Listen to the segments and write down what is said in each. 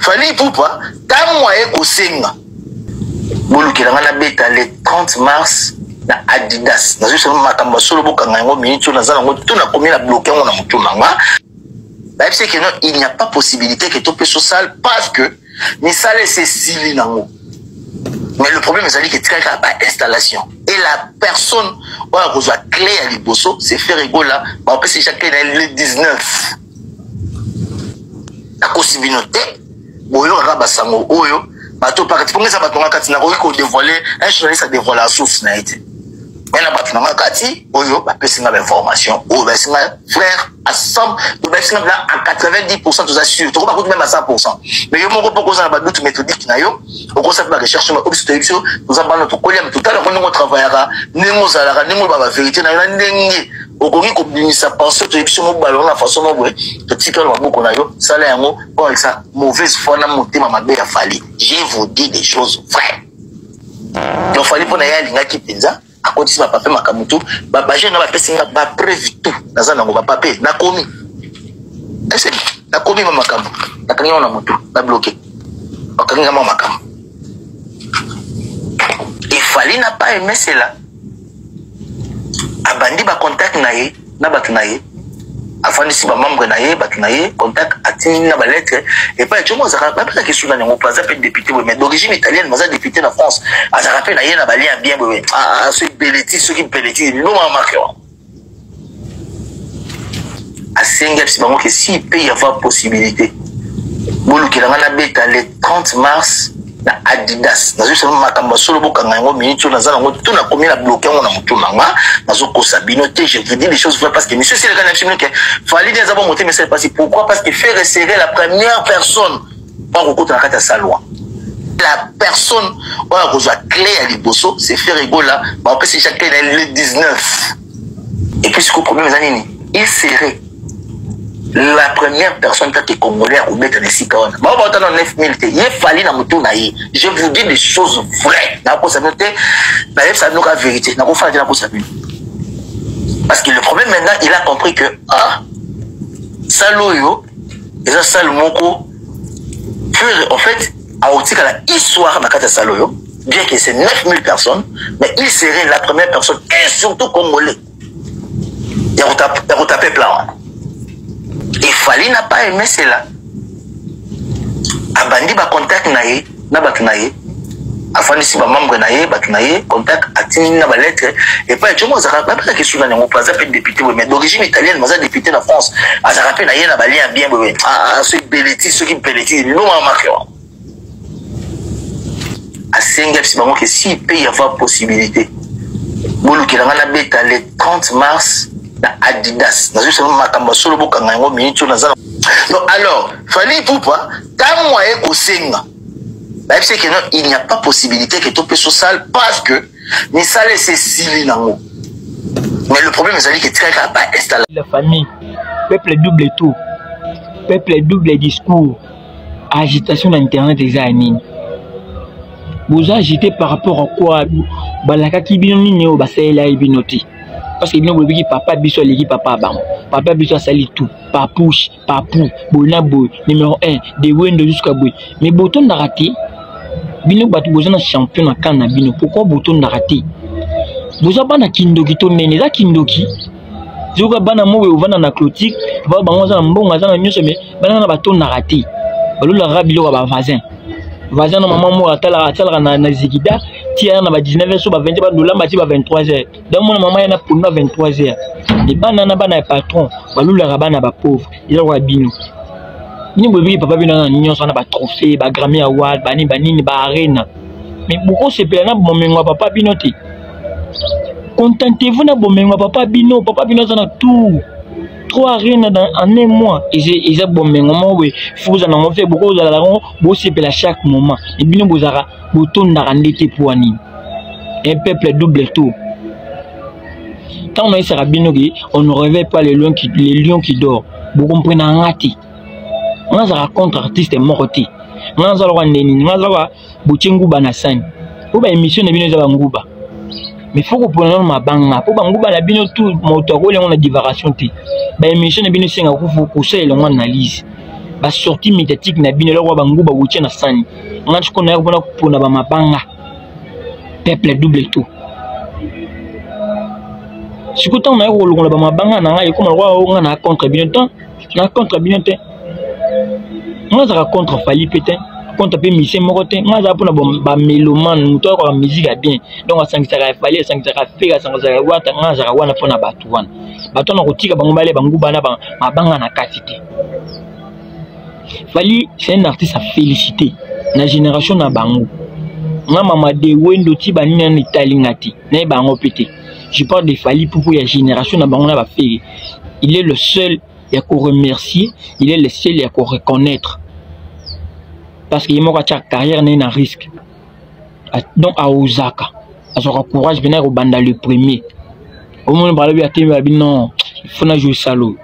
Fally Ipupa ntango aye kosenga bolukela ngai nabeta le 30 mars na Adidas, nazwi makambo ya solo, bokanga yango minute oyo naza nango to nakomi na bloke yango na motu na nga. Bayebisi ke non, il n'y a pas possibilité ke topesa salle parce que misala esi esili nango. Mais le problème ezali ke etikali kaka ba installation et la personne oyo akozwa clé ya liboso, c'est Ferre Gola. Baopesa déjà clé na ye le 19. Nakosi bino te, boyokaka basango oyo bato pakati mpo eza bato nga kati. Nakoki kodévoile, un journaliste adévoile la source na ye te, mais na bato na nga kati oyo bapesi nga bainformation oyo bayesi nga, frère, à 100, bayesi nga na à 90 %, toza sûr, tokoba kutu même à 100 %. Mais yo moko mpo kozala badoute méthodique na yo, okosala mpe barecherche oyo biso toyebi. Biso toza bana, tokolia, totala ngo ndenge otravaillaka, ndenge ozalaka, ndenge oloba bavérité na yo, na ndenge okoki kobimisa pensée. Toyebi biso mobalo na façon mo boye, totikala maboko na yo, sala yango mpo alekisa mauvaise foi na motema mabe ya Fally. Je vous dis des choses vraies. Donc Fally, mpo na ye, alingaki mpenza akotisi bapapier, makambo tu. Bajeune na bapesi nga bapreuve tout, naza nango bapapier, nakomi ese, nakomi ma makambo, nakangi yango na motu, na bloqué, bakangi nga mwa makambo. Et Fally n'a pas aimé cela. Abandi bacontact na ye na bato na ye, afandisi bamembre na ye, bato na ye, contact, atindi na balettre epai ya Jomo. Azalaka, bapesaki suna yango mpo aza mpe député boye, mais d'origine italienne, aza député na France, azalaka mpe na ye na balien bien boye. Soki beleti, soki beleti loma marke wana, asengi apesi bango ke s'il peut y avoir possibilité, bolukela ngai nabeta le 30 mars na Adidas. Nazwi makambo ya solo, bokanga yango minute oyo naza nango to nakomi na bloke yango na motu na nga. Nazokosa bino te, je vous dis les choses vraies, parce que monsieur Seleka na biso bino ke Fally nde aza bo motema esali pasi. Pourquoi? Parce que Ferre serait la première personne oyo akokota na kati ya salwa. La personne oyo akozwa clé ya liboso, c'est Ferre Gola. Baopesi déjà clé na le 19. Et puis sikoyo problème eza nini? Il serait la première personne kaka congolais akobeta na esika wana. Bao baota na 9000 te, ye Fally na motu na ye. Je vous dis des choses vraies, nakosa bino te, nayebisa bino ka vérité, nakofana te, nakosa bino. Parce que le problème maintenant, il a compris que ah, salle oyo eza salle moko pure. En fait, akotikala histoire na kati ya salle oyo, bien que c'est 9000 personnes, mais il serait la première personne et surtout congolais ya kotape plan wana. Et Fally n'a pas aimé cela. Abandi bacontact na ye na bato na ye, afandisi bamembre na ye, bato na ye, contact, atindi na balettre epai ya Jomo. Azalaka, bapesaki suna yango mpo aza mpe député boye, mais d'origine italienne, aza député na France, azalaka mpe na ye na balien bien boye. Soki beleti, soki beleti loma marke wana, asengi apesi bango ke s'il peut y avoir possibilité, bolukela ngai nabeta le 30 mars na Adidas. Nazwi makambo ya solo, bokanga yango minute oyo naza. Donc alors Fally Ipupa ntango aye kosenga, bayebisi ke non, il n'y a pas possibilité ke topesa salle parce que misala esi esili nango. Mais le problème ezali ke etikali kaka bainstalla. La famille, peuple double tout, peuple double discours, agitation na internet eza ya nini? Boza agité par rapport à quoi? Balakaki bino nini oyo basalelaki bino te? Parce que bino bolobiki papa biso aleki papa ya bango, papa biso asali tout, papouche papu boye na boye, numéro 1 de wendo jusqu'à boye, mais botondaka te. Bino bato boza na champion na kan na bino, pourquoi botondaka te? Boza bana kindoki to nene? Eza kindoki. Zoka bana moko ovanda na clotique, papa bango aza na mbongo, aza na nyonso, mais bana wana batondaka te, balolaka biloko ya bavoisin. Voisin na mama moko atalaka, asalaka na zikida ti aya na ba 19 heures, so ba 20, bandolamba ti ba 23 heures. Donc mona mama ya na pondu 23 heures. E bana na bana ya patron balulaka bana bapauvre. Eza lokola bino, bino boyebiki papa bino aza na nyonso wana, batrophée, bagrammy award, banini banini, baarena, mais bokosepela na bomengo ya papa bino te. Contentez-vous na bomengo ya papa bino. Papa bino aza na tout, trois arena dans en un mois. Eza bomengo moko boye, fo kozala nango mpe bokozala yango, bosepela chaque moment. E bino bozalaka, botondaka nde te. Mpo nini? Un peuple double tour. Ntango nayesaka bino ke on ne réveille pas les lions qui dort, bokomprena nga te. Nga azalaka contre artiste moko te. Nga naza lokola nde nini? Nga aza lokola botie nguba na sani mpo baémission na bino eza banguba, mais faut kopona nano mabanga mpo banguba na bino tu moto akolia yango na divagation te. Baémission na bino esengaka kosalela yango analyse. Basortie médiatique na bino eloko bangu bawutie na sani. Nga sikoyo nayaka mpona kopona bamabanga. Peuple double tout. Sikoyo ntango nayaka kolongola bamabanga na ngai, ekoma lokola nga na contre bino te, na contre bino te. Nga azalaka contre Fally mpe te, contre mpe musicien moko te. Nga azala mpona bamélomane, moto ayokaka musique ya bien. Donc asangisaka Fally, asangisaka Ferre, asangisaka Wata. Nga azalaka wana mpona bato wana. Bato wana kotika bango bale banguba na mabanga na kati te. Fally, c'est un artiste à féliciter na génération na bango. Nga mama de wendo ti banini na etalinga te, nayeba yango mpe te. Je parle de Fally Ipupa ya génération na bango na baFerre. Il est le seul ya koremercier, il est le seul ya koreconnaître, parce que ye moko atia carrière na ye na risque. Donc aozaka, azwaka courage mpena ya kobanda le premier. Omoni balobi atemi, babi non, il faut na jouer salo.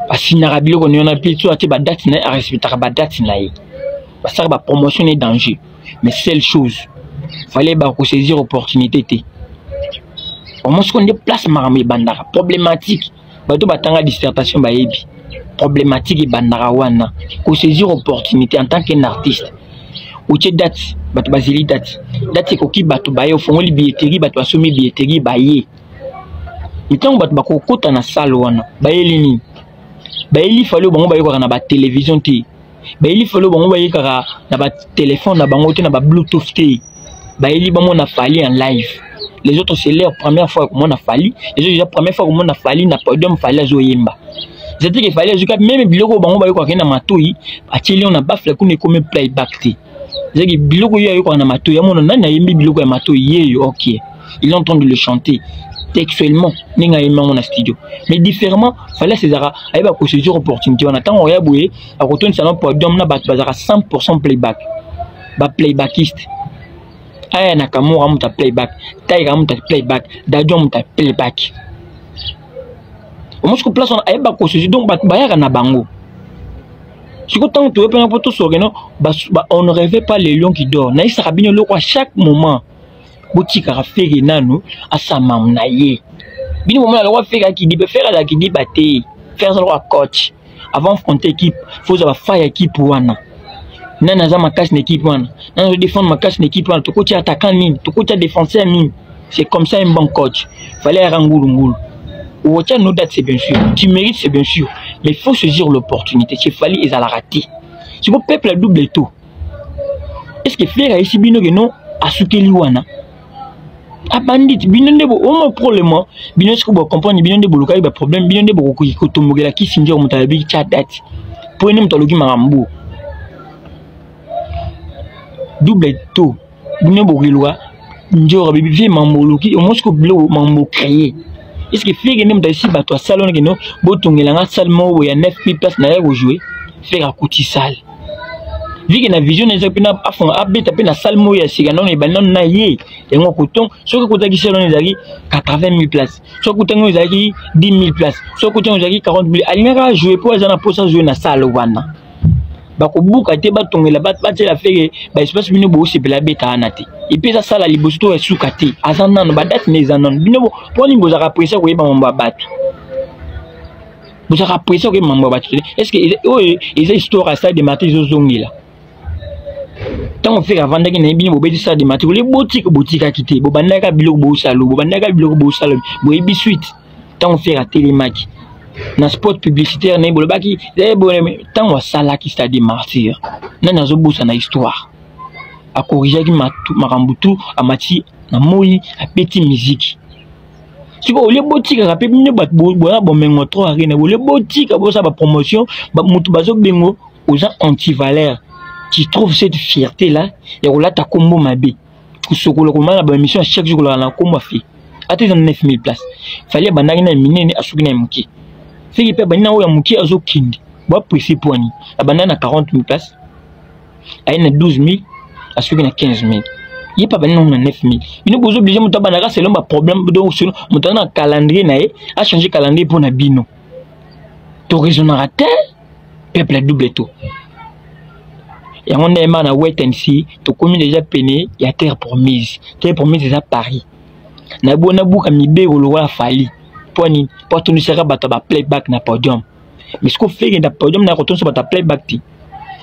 Asignaka biloko na ye wana mpe so atie badate na ye, arespectaka badate na ye, basalaka bapromotion na ye danger. Mais seule chose, fallait bakosaisir opportunité te. Omo siko nde place makambo ebandaka problématique. Bato batanga dissertation bayebi problématique ebandaka wana, kosaisir opportunité en tant qu'un artiste. Otie date, bato bazeli date, date ekoki, bato baye, ofongoli billetterie, bato basomi billetterie, baye. Ntango bato bakokota na salle wana, bayeli nini? Bayeli Fally oyo bango bayokaka na batelevizio te, bayeli Fally oyo bango bayekaka na batelefone na bango te, na babluetooth te. Bayeli bamona Fally en live. Les autres, c'est leur première fois komona Fally. Les autres, déjà première fois komona Fally na podium, Fally azoyemba. C'est-à-dire que Fally azoka même biloko oyo bango bayokaka na matoi, atieli yango na baffle kuna, ekomi playback te. Ezaki biloko oyo ayokaka na matoi, amona nani ayembi biloko ya matoi yeyo. Ok, il est en train de le chanter textuellement ndenge ayembi yango na studio, mais différemment. Fally asezaka, ayeba kosaisir opportunité wana. Ntango oya boye, akotondisa na podium na bato bazalaka 100 playback, baplaybackiste. Aya na Kamora moto ya playback, Taira moto ya playback, Dadio moto ya playback. Omosiko place wana ayeba kosaisir. Donc bato bayaka na bango. Sikoyo ntango toye mpena mpo tosoke no, on ne rêvait pas les lions qui dort. Nayesaka bino eloko à chaque moment: botikaka Ferre nanu asama na ye. Bino bomona lokwa Ferre akidiba. Ferre azala kidiba te. Ferre aza lokwa coach. Avant affronter équipe, faut ozala fa ya équipe wana. Nani aza makasi na équipe wana? Nani azodéfendre makasi na équipe wana? Tokotia attaquant nini? Tokotia défenseur nini? C'est comme ça un bon coach. Fallait yaka ngulu ngulu. Otia no date, c'est bien sûr, tu mérites, c'est bien sûr, mais il faut saisir l'opportunité. C'est Fally ezalaka te. Siko peuple ya double to, est ce que Ferre ayesi bino ke non, asukeli wana, abandi ti? Bino nde omo problème. Bino siko bocomprendre, bino nde bolukaki baproblème, bino nde bokoki kotombokela kisi nzoko. Moto alobi tia date po ene moto aloki makambo double to. Bino bokeluka nzoko bibi vie mambo oluki omo siko biloko mambo créé. Est ce que Ferre nde moto ayesi bato asala wana keno botongelanga salle moko boye ya 9000 place na ye kojouer? Ferre akuti salle vike na vision na eza mpe afonga abeta mpe na salle moko ya sika. Nano ebandi nano na ye yango koton. Soki akutaki salle wana ezalaki 80 000 place, soki akutangi oyo ezalaki 10 000 place, soki akutangi oyo ezalaki 40 000, alingaka ajouer mpo aza na mposa ajouer na salle wana. Bakobuka te, batongela, batiela Ferre baespace. Bino boosepela abeta wana te. Et puis eza sala liboso to esuka te, aza nano badate ne eza nano. Bino mpo nini bozalaka pressé koyeba mambo ya bato? Bozalaka pressé koyeba mambo ya bato te. Est ce que oyo eza histoire ya stade de Martyr ezozongela? Ntango Ferre avandaki na ye, bino bobeti stade de Martyr olie, botika, botikaki te, bobandaka biloko bosala, bobandaka biloko bosala, boyebi suite. Ntango Ferre atelemaki na spot publicitaire na ye, bolobaki ntango asalaki stade de Martyr, nani azobosana histoire? Akorrigeaki makambo tu, amati na moi, abeti miziki. Sikoyo olie botikaka mpe bino bato boza bomengo trop arena, olie botika bosala bapromotion, moto bazobengo oza antivaleur. Tu trouves cette fierté là ya kolata kombo mabe, kosokola, komana baémission ya chaque jour, kolaka na kombo afe ata eza 9000 place? Fally abandaki na minene, asuki na ya moke. Ferre mpe abandi na oyo ya moke, azokende. Boapprécie poani abandaki na 40 000 place, aye na 12 000, asuki na 15 000. Ye mpe abandi nango na 9 000. Bino bozo oblige moto abandaka selon baproblème. Donc selon moto aza na calendrier na ye, achange calendrier mpo na bino. Toraisonnaka te, peuple double to. Yango nde ema na wait and see. Tokomi déjà pene ya terre promise. Terre promise eza Paris. Nabuka mibeko lokola Fally mpo nini? Mpo atondisaka bato ya baplayback na podium. Mais siko Ferre na podium na akotondisa bato ya playback te,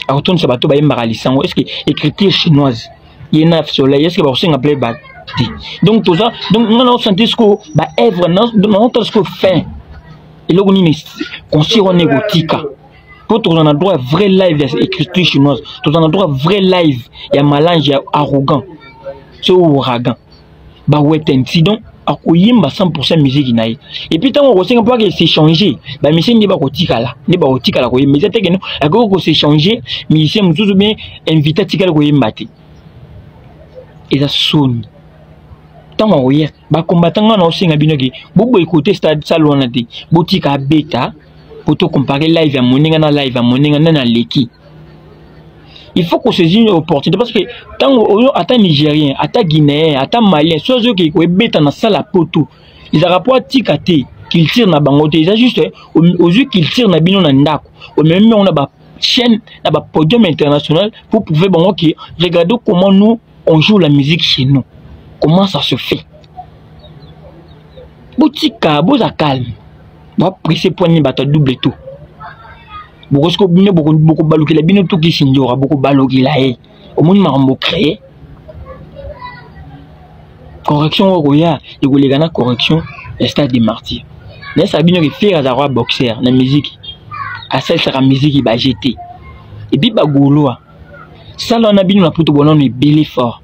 akotondisa bato bayembaka lisango. Est ce que écriture chinoise ye na soleil, est ce que bakosenga playback te? Donc toza, donc nga naosentir siko baœuvre, naotala siko fin eloko nini concert wana ekotika, mpo toza na droit ya vrai live ya écriture chinoise, toza na droit vrai live ya malange ya arrogant so ouragan bawetenti. Donc akoyemba 100% musique na ye. Et puis ntango akosenga mpo ake s'échanger, bamusicien nde bakotikala, nde bakotikala koyemba. Eza te keno akoki kos'échanger musicien mosusu bien invité atikali koyemba te. Eza soni. Ntango akoya bakombata, nga na osenga bino ke boboyikote stade sale wana te, botika abeta po tocompare live ya moninga na live ya moninga, nani aleki. Il faut qu'on saisisse une opportunité, parce que ntango oyo ata Nigérien, ata Guinéen, ata Malien so azoki koebeta na sala poto, ezalaka po atika te culture na bango te. Eza juste ozwi culture na bino na ndako, omemi yango na bachaîne, na bapodium international, pour prouver bango ke regardez comment nous on joue la musique chez nous, comment ça se fait. Botika, boza calme, bapresse mpo nini? Bato ya double tour bokosiko bino bokobalukela bino tukisi njoka, bokobalukela ye. Omoni makambo créé, correction oyo koya ekoleka na correction ya Stade de Martyr. Nayesaka bino ke Ferre azalaka boxer na musique, asalisaka musique baje te. Et puis bagaulois, sala wana bino na poto bonano ebele fort.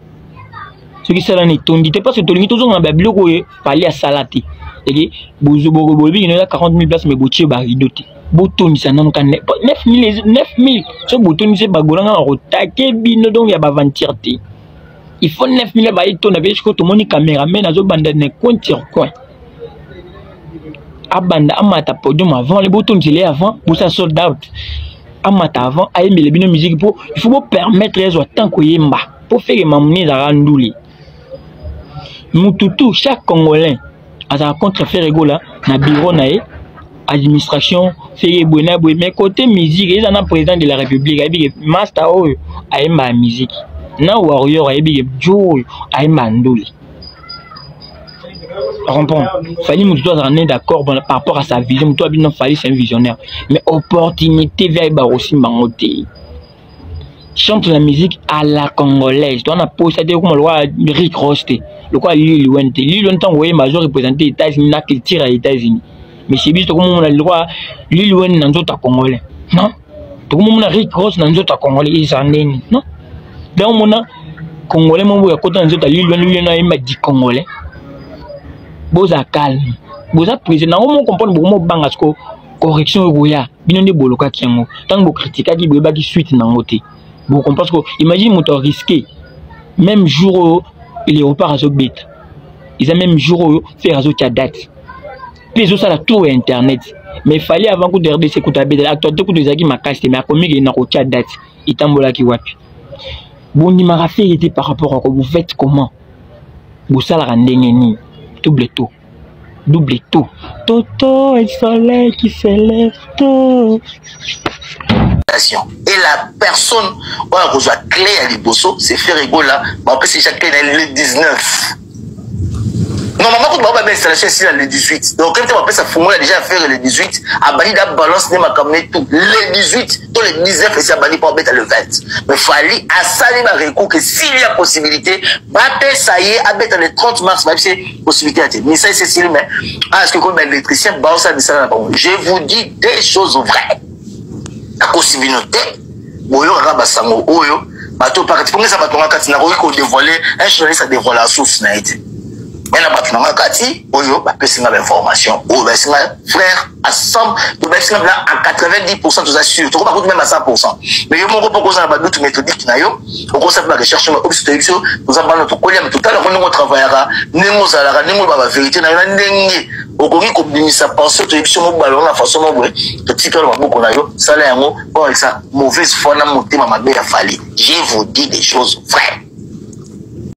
Soki sala wana etondi te, parce que tolingi tozonga na babiloko oyo Fally asala te, eke bolobi kino eza 40 000 place, mais botie barideau te. Botondisa nano ka 9 000, 9 000. Soki botondisi, bagolanga na kotake bino. Donc ya baventure te, il faut 9 000 bayetonda mpe. Sikoyo tomoni cameraman azobanda na coin sur coin, abanda amata podium avant le botondisela ye, avant bosa sold out, amata avant ayembela bino musique, mpo il faut bopermettre ezwa temps koyemba, mpo Ferre mamuni ezalaka ndule mututu. Chaque Congolais azalaka contre Ferre Gola na bureau na ye, administration Ferre boye na boye, mais côté musique eza na président de la République ayebi ke master oyo ayembaka musique, na warrior ayebi ke jo oyo ayembaka ndule. Comprendre Fally, motu to azalaka ne d'accord par rapport à sa vision. Motu abi non, Fally c'est un visionnaire, mais opportunité via yeba kosimba yango te. Chante la musique à la congolaise. Towana posa te okoma lokola Rick Ross te, lokola Lil Wayne te. Lil Wayne ntango oyemba azo représente États-Unis na culture ya États-Unis, mais chez biso tokomomona lokola Lil Wayne na nzoto ya congolais, non? Tokomomona Rick Ross na nzoto ya congolais, eza ndeni? Non. Donc omona congolais moko boye akota na nzoto ya Lil Wayne, Lil Wayne ayemba di congolais. Boza calme, boza président nango mo comprendre, bokomobanga siko correction ekoya. Bino nde bolokaki yango ntango bokritikaki, boyebaki suite nango te. Bocomprendre que imagine moto arisque même jour oyo Léopard azobeta, eza même jour oyo Ferre azotia date mpe ezosala tour ya internet. Mais Fally avant kutu RDC kutu abetela, actualité kutu ezalaki makasi te, mais akomiki na kotia date, etambolaki wapi? Bondimaka Ferre te par rapport ako vous faites comment? Bosalaka ndenge nini? Double tour, double tour, toto et soleil qui se lève tôt. Et la personne oyo akozwa clé ya liboso, c'est Ferre Gola. Bapesi déjà clé na le 19. Normalement kutu bao installation esila le 18, donc te bapesa fungola déjà ya Ferre le 18. Abandi da balance nde makambo ne tout le 18 to le 19, esi abandi mpo abeta le 20. Mais Fally asali barecours ke s'il y a possibilité bapesa ye abeta le 30 mars. Bayebisi possibilité ya te, misa esi esili. Mais ah, est ce que komi baélectricien baosala misala na bango? Je vous dis des choses vraies, nakosi bino te. Boyokaka basango oyo bato pakati mpo ngeza bato nga kati, nakoki kodévoile, un journaliste adévoile source na ye te. Me na bato na nga kati oyo bapesi nga bainformation oyo bayesi nga, frère, à 100, bayesi nga mpena à 90%, toza sûr, tokoba kutu même à 100%. Mais yo moko mpo kozala badoute méthodique na yo, okosala mpe barecherche oyo biso toyebi. Biso toza bana, tokolia, me totalaka ndenge otravaillaka, ndenge ozalaka, ndenge oyo bavérité na yo, na ndenge okoki kobimisa pensée. Toyebi biso mobalo na façon mo boye, totikala maboko na yo, sala yango mpo alekisa mauvaise foi na motema mabe ya Fally. Je vous dis des choses vraies.